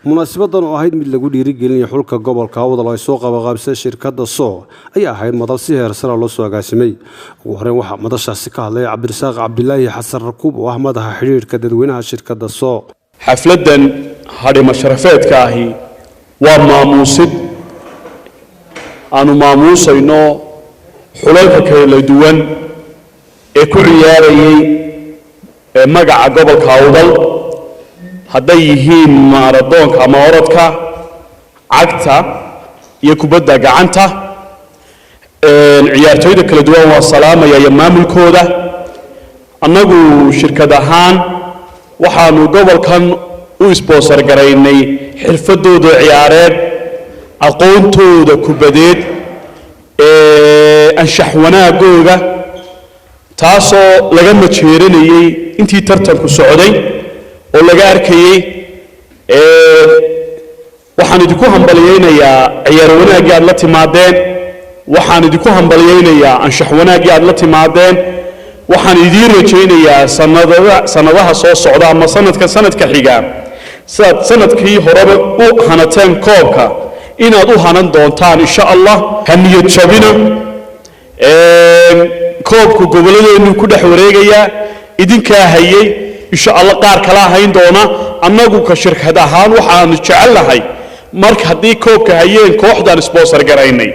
Munaasibadan oo ahayd mid lagu dhiirigelinayo xulka gobolka Awdal oo ay soo qabaqaabisay shirkadda Soo ayaa ahayd madal si heer sare loo soo agaasimay. Ugu horreyn waxaa madashaasi ka hadlay Cabdirasaaq Cabdilaahi Xasan Rakuub oo ah madaxa xidhiidhka dadweynaha shirkadda Soo. Xafladdan hadhimo sharafeedka ahi waa maamuusid aanu maamuusayno xulalka kala duwan ee ku ciyaarayay ee magaca gobolka Awdal, hadday yihiin maaradoonka ama orodka cagta iyo kubadda gacanta. Ciyaartooyda kala duwan waa salaamaya iyo maamulkooda. Annagu shirkad ahaan waxaanu gobolkan u sponsor garaynay xirfadooda ciyaareed, aqoontooda kubadeed, anshax wanaagooga, taasoo laga majeeranayey intii tartanku socday oo laga arkayey. Waxaan idinku hambalyaynayaa ciyaar wanaaggii aad la timaadeen, waxaan idinku hambalyaynayaa anshax wanaaggii aad la timaadeen. Waxaan idiin rajaynayaa sanadada sanadaha soo socda ama sanadka sanadka xiga, sidaad sanadkii horeba u hanateen koobka inaad u hanan doontaan, insha Allah. Ha niyad jabina, koobku gobolladeennu ku dhex wareegayaa. Idinkaa hayay, insha Allah qaar kalaa hayn doona. Annagu ka shirkad ahaan waxaanu jecelnahay marka haddii koobka hayeen kooxdaan sponsor garaynay,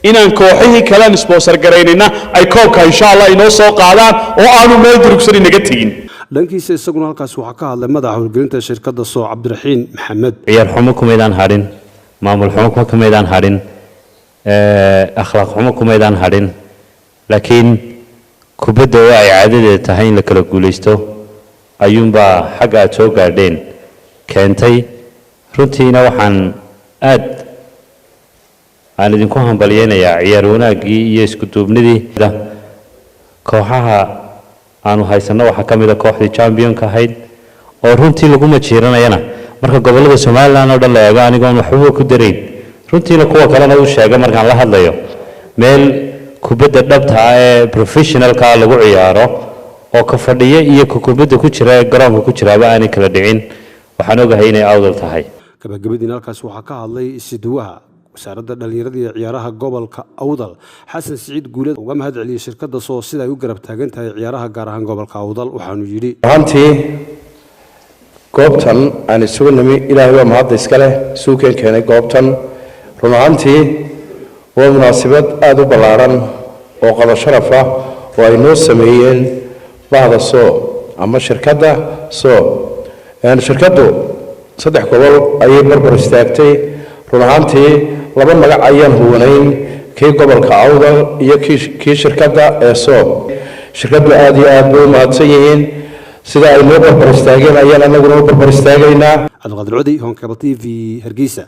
inaan kooxihii kalean sponsor garaynayna ay koobka insha Allah inoo soo qaadaan oo aanu meel durugsan inaga tegin. Dhankiisa isaguna halkaasi waxaa ka hadlay madaxa howlgelinta shirkadda Soo, Cabdiraxiin Maxamed. Ciyaar xumo kumaydaan hadhin, maamul xumo kumaydaan hadhin, akhlaaq xumo kumaydaan hadhin, laakiin kubadda oo ay caadadeeda tahay in la kala guulaysto ayuunbaa xagga aad soo gaadheen keentay. Runtiina waxaan aad aan idinku hambalyeynayaa ciyaar wanaaggii iyo isku duubnidii. Kooxaha aanu haysanno waxaa ka mid a kooxdii championka ahayd oo runtii lagu majiiranayana marka gobollada Somaliland oo dhan la eego, anigoon waxbaba ku darayn, runtiina kuwa kalena u sheega markaan la hadlayo, meel kubadda dhabta ah ee professionalka lagu ciyaaro oo ka fadhiya iyo ka kubadda ku jira ee garoonka ku jiraaba aanay kala dhicin, waxaan ogahay inay Awdal tahay. Gabagabadiina halkaasi waxaa ka hadlay isuduwaha wasaaradda dhallinyarada iyo ciyaaraha gobolka Awdal, Xasan Siciid Guuleed, uga mahad celiyey shirkadda Soo sida ay u garab taagan tahay ciyaaraha, gaar ahaan gobolka Awdal. Waxaanu yidhi: Ahaantii goobtan aan isugu nimi, Ilaahay waa mahadda iska leh suukeen keenay goobtan. Run ahaantii waa munaasabad aada u ballaaran oo qado sharaf ah oo ay noo sameeyeen bahda Soo ama shirkadda Soo. Shirkaddu saddex gobol ayay barbar istaagtay. Run ahaantii laba magac ayaan huwanayn, kii gobolka Awdal iyo kii shirkadda ee Soo. Shirkaddu aada iyo aad bay u mahadsan yihiin. Sida ay noo barbar istaageen ayaan anaguna u barbar istaagaynaa. Cabdiqaadir Codi, Horn Cable TV, Hargeysa.